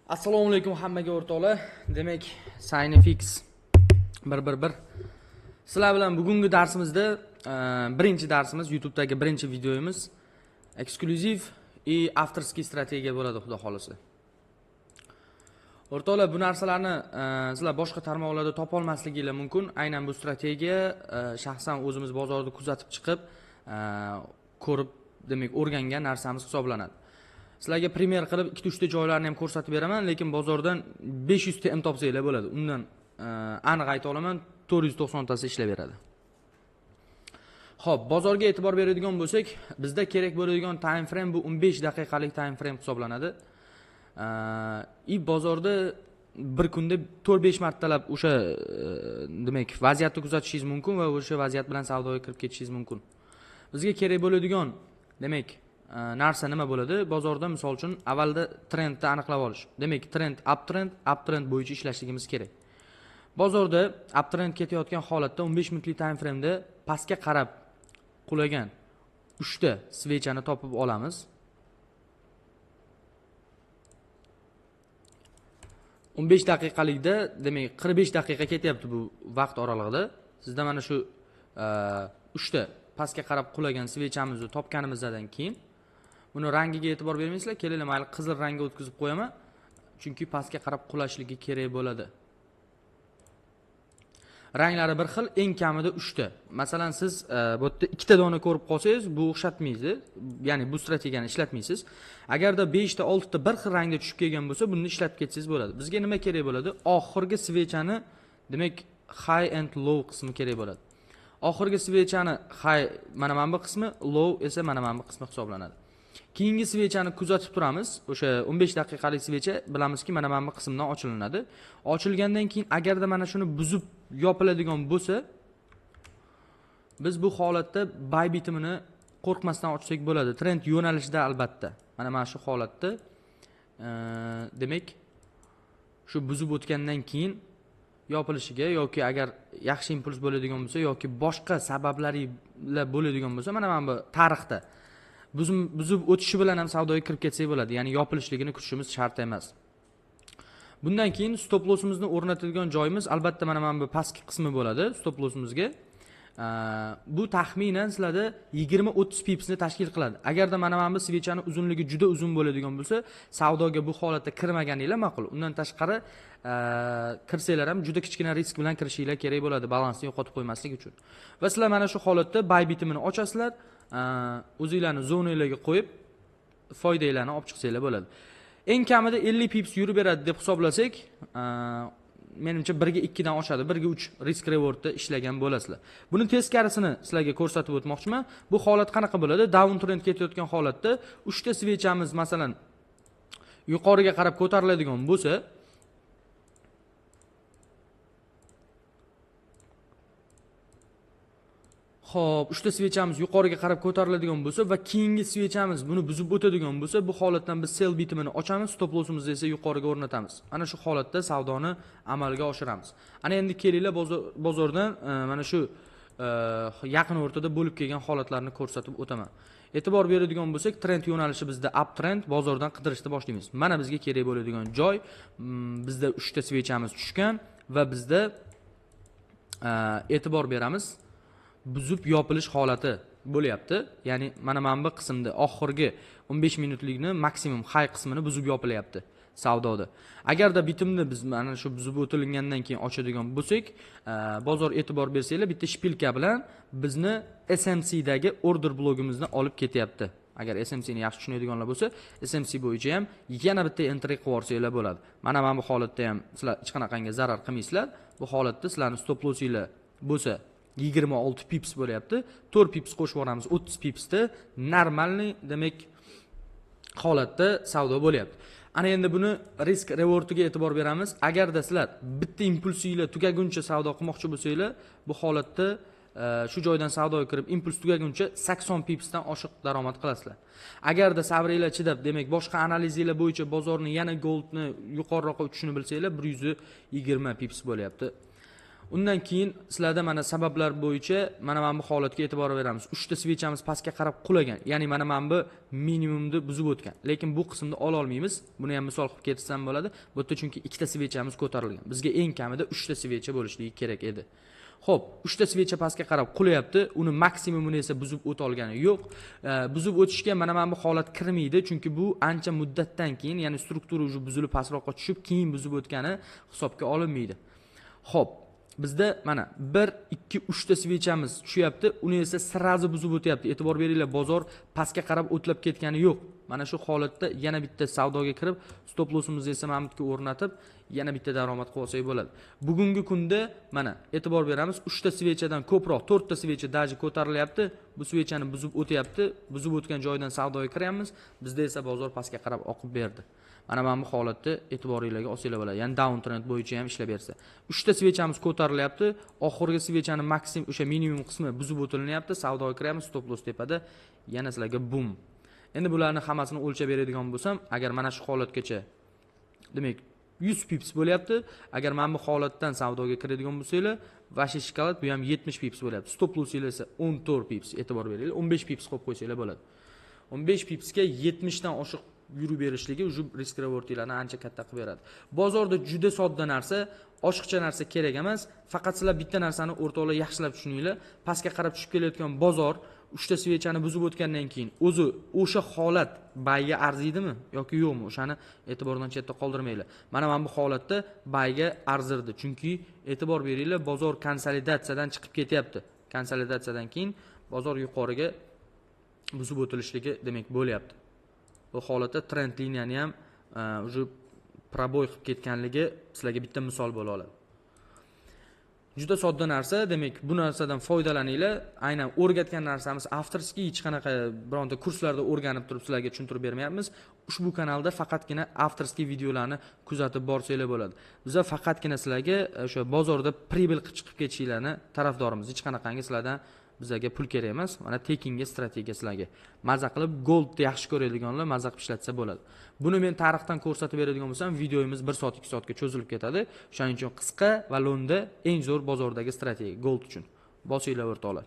Assalomu alaykum hammaga o'rtoqlar. Demak, SineFX 111. Sizlar bilan bugungi darsimizda birinchi darsimiz, YouTube'dagi birinchi videomiz eksklyuziv и авторский strategiya bo'ladi, xudo xolasa. O'rtoqlar, bu narsalarni sizlar boshqa tarmoqlarda topa olmasligingiz mumkin. Aynan bu strategiya shaxsan o'zimiz bozorda kuzatib chiqib, ko'rib, demak, o'rgangan narsamiz hisoblanadi. Sizlarga primer qilib 2-3 ta joylarni ham ko'rsatib beraman, lekin bozordan 500 ta ham topsanglar bo'ladi. Undan aniq ayta olaman, 490 tasi ishlab beradi. Xo'p, bozorga e'tibor beradigan bo'lsak, bizda kerak bo'ladigan time frame bu 15 daqiqalik time frame hisoblanadi. I bozorda bir kunda 4-5 martalab o'sha demak vaziyatni kuzatishingiz mumkin va o'sha vaziyat bilan savdoga kirib ketishingiz mumkin. Bizga kerak bo'ladigan demak narsa nima bo'ladi? Bozorda misol uchun avvalda trendni aniqlab olish. Demak, trend uptrend, uptrend bo'yicha ishlashligimiz kerak. Bozorda uptrend ketayotgan holatda 15 minutlik time frame'da pastga qarab qulagan 3 ta svechani topib olamiz. 15 daqiqalikda, demak 45 daqiqa ketyapti bu vaqt oralig'ida. Sizda mana shu 3 ta pastga qarab qulagan svechamizni topganimizdan keyin buni rangiga e'tibor bermaysizlar, kelinglar mayli qizil rangga o'tkazib qo'yaman, chunki pastga qarab qulashligi kerak bo'ladi. Ranglari bir xil, eng kamida 3 ta. Masalan, siz bu yerda 2 ta dona ko'rib qolsangiz, bu o'xshatmaysiz, ya'ni bu strategiyani ishlatmaysiz. Agarda 5 ta, 6 ta bir xil rangda tushib kelgan bo'lsa, buni ishlatib ketsangiz bo'ladi. Bizga nima kerak bo'ladi? Oxirgi svechani, demak, high and low qismi kerak bo'ladi. Oxirgi svechani high mana bu qismi, low esa mana bu qismi hisoblanadi. Keyingi svechani kuzatib turamiz. O'sha 15 daqiqalik svecha bilamizki, mana bu qismdan ochilinadi. Ochilgandan keyin agarda mana shuni buzib yopiladigan bo'lsa, biz bu holatda buy bitimini qo'rqmasdan ochsak bo'ladi. Trend yo'nalishida albatta. Mana shu holatda demak shu buzib o'tgandan keyin yopilishiga yoki agar yaxshi impuls bo'ladigan bo'lsa yoki boshqa sabablari bo'ladigan bo'lsa, mana bu tarixda buzib o'tishi bilan ham savdoga kirib ketsak bo'ladi. Ya'ni yopilishligini kutishimiz shart emas. Bundan keyin stop lossimizni o'rnatadigan joyimiz albatta mana bu pastki qismi bo'ladi stop lossimizga. Bu taxminan sizlarda 20-30 pipsni tashkil qiladi. Agarda mana bu svechani uzunligi juda uzun bo'ladigan bo'lsa, savdoga bu holatda kirmaganinglar ma'qul. Undan tashqari kirsanglar ham juda kichkina risk bilan kirishinglar kerak bo'ladi, balansni yo'qotib qo'ymaslik uchun. Va sizlar mana shu holatda buy bitimini ochasizlar, o'zinglarni zonanglarga qo'yib foydanglarni olib chiqsanglar bo'ladi. Eng kamida 50 pips yurib beradi deb hisoblasak, menimcha 1ga 2 dan oshadi, 1ga 3 risk rewardda ishlagan bo'lasizlar. Buni teskarisini sizlarga ko'rsatib o'tmoqchiman. Bu holat qanaqa bo'ladi? Down trend ketayotgan holatda 3 ta svechamiz masalan yuqoriga qarab ko'tariladigan bo'lsa, xo'p, 3 ta svechamiz yuqoriga qarab ko'tariladigan bo'lsa va keyingi svechamiz buni buzib o'tadigan bo'lsa, bu holatdan biz sell bitimini ochamiz, stop lossimizni esa yuqoriga o'rnatamiz. Ana shu holatda savdoni amalga oshiramiz. Ana endi kelinglar bozordan mana shu yaqin o'rtada bo'lib kelgan holatlarni ko'rsatib o'taman. E'tibor beradigan bo'lsak, trend yo'nalishi bizda uptrend, bozordan qidirishni boshlaymiz. Mana bizga kerak bo'ladigan joy, bizda 3 ta svechamiz tushgan va bizda e'tibor beramiz. Buzib yopilish holati bo'lyapti. Ya'ni mana bu qismda oxirgi 15 minutlikni maksimum high qismini buzib yopilyapti savdoda. Agarda bitimni biz mana shu buzib o'tilgandan keyin ochadigan bo'lsak, bozor e'tibor bersanglar, bitta shpilka bilan bizni SMC dagi order blogimizni olib ketyapti. Agar SMC ni yaxshi tushunadiganlar bo'lsa, SMC bo'yicha ham yana bitta entry qilib olsanglar bo'ladi. Mana bu holatda ham sizlar hech qanaqangi zarar qilmaysizlar. Bu holatda sizlarning stop lossinglar bo'lsa 26 pips bo'lyapti. 4 pips qo'shib yuboramiz, 30 pipsda normalniy demak holatda savdo bo'lyapti. Ana endi buni risk rewardiga e'tibor beramiz. Agarda sizlar bitta impulsinglar tugaguncha savdo qilmoqchi bo'lsanglar, bu holatda shu joydan savdoga kirib impuls tugaguncha 80 pipsdan oshiq daromad qilasizlar. Agarda sabringlar chidab, demak boshqa analizinglar bo'yicha bozorni yana goldni yuqoriroqqa uchishini bilsanglar, 120 pips bo'lyapti. Undan keyin sizlarda mana sabablar bo'yicha mana bu holatga e'tibor beramiz. 3 ta свеча miz pastga qarab qulagan, ya'ni mana bu minimumni buzib o'tgan. Lekin bu qismni ola olmaymiz. Buni ham misol qilib ketsam bo'ladi. Bu yerda chunki 2 ta свеча miz ko'tarilgan. Bizga eng kamida 3 ta свеча bo'lishligi kerak edi. Xo'p, 3 ta свеча pastga qarab qulayapti, uni maksimumini esa buzib o'ta olgani yo'q. Buzib o'tishga mana bu holat kirmaydi, chunki bu ancha muddatdan keyin, ya'ni struktura уже buzilib pastroqqa tushib, keyin buzib o'tgani hisobga olinmaydi. Xo'p, bizda mana 1 2 3 ta свеча miz tushyapti, uni esa сразу buzib o'tyapti. E'tibor beringlar, bozor pastga qarab o'tlab ketgani yo'q. Mana shu holatda yana bitta savdoga kirib, stop lossimizni esa mana bu yerga o'rnatib, yana bitta daromad qilib olsak bo'ladi. Bugungi kunda mana e'tibor beramiz, 3 ta свеча dan ko'proq, 4 ta свеча даже ko'tarilyapti. Bu свеча ni buzib o'tyapti. Buzib o'tgan joydan savdoga kiryapmiz. Bizda esa bozor pastga qarab oqib berdi. Mana bu holatda e'tiboringizga olsanglar bo'ladi. Ya'ni down trend bo'yicha ham ishlab bersa. 3 ta свеча miz ko'tarilyapti. Oxirgi свеча ni maksimum o'sha minimum qismi buzib o'tilinyapti. Savdoga kiryapmiz, stop loss tepada. Yana sizlarga bum. Endi bularni hammasini o'lchab beradigan bo'lsam, agar mana shu holatgacha, demak 100 pips bo'lyapti. Agar mana bu holatdan savdoga kiradigan bo'lsanglar, vashi shokolad bu ham 70 pips bo'lyapti. Stop lossinglar esa 14 pips, e'tibor beringlar. 15 pips qo'yib qo'ysanglar bo'ladi. 15 pipsga 70 dan oshiq yurib berishligi уже risk rewardinglarni ancha katta qilib beradi. Bozorda juda sodda narsa, oshiqcha narsa kerak emas. Faqat sizlar bitta narsani o'rtoqlar yaxshilab tushuninglar. Pastga qarab tushib kelayotgan bozor 3 ta свеча ni buzib o'tgandan keyin o'zi o'sha holat buyga arziydimi yoki yo'qmi, o'shani e'tibordan chetda qoldirmanglar. Mana bu holatda buyga arzirdi, chunki e'tibor beringlar, bozor konsolidatsiyadan chiqib ketyapti. Konsolidatsiyadan keyin bozor yuqoriga buzib o'tilishligi demak bo'lyapti. Bu holatda trend liniyani ham уже пробой qilib ketganligi sizlarga bitta misol bo'la oladi. Juda sodda narsa, demak bu narsadan foydalaninglar. Aynan o'rgatgan narsamiz авторский, hech qanaqa bironta kurslarda o'rganib turib sizlarga tushuntirib bermayapmiz. Ushbu kanalda faqatgina авторский videolarni kuzatib borsanglar bo'ladi. Biz faqatgina sizlarga o'sha bozorda прибыль qilib chiqib ketishinglarni tarafdorimiz. Hech qanaqangi sizlardan bizlarga pul kerak emas. Mana tekinga strategiya sizlarga. Maza qilib goldni yaxshi ko'radiganlar maza qilib ishlatsa bo'ladi. Buni men tarixdan ko'rsatib beradigan bo'lsam, videomiz 1 soat 2 soatga cho'zilib ketadi. Shuning uchun qisqa va lo'nda eng zo'r bozordagi strategiya gold uchun. Bosinglar o'rtoqlar.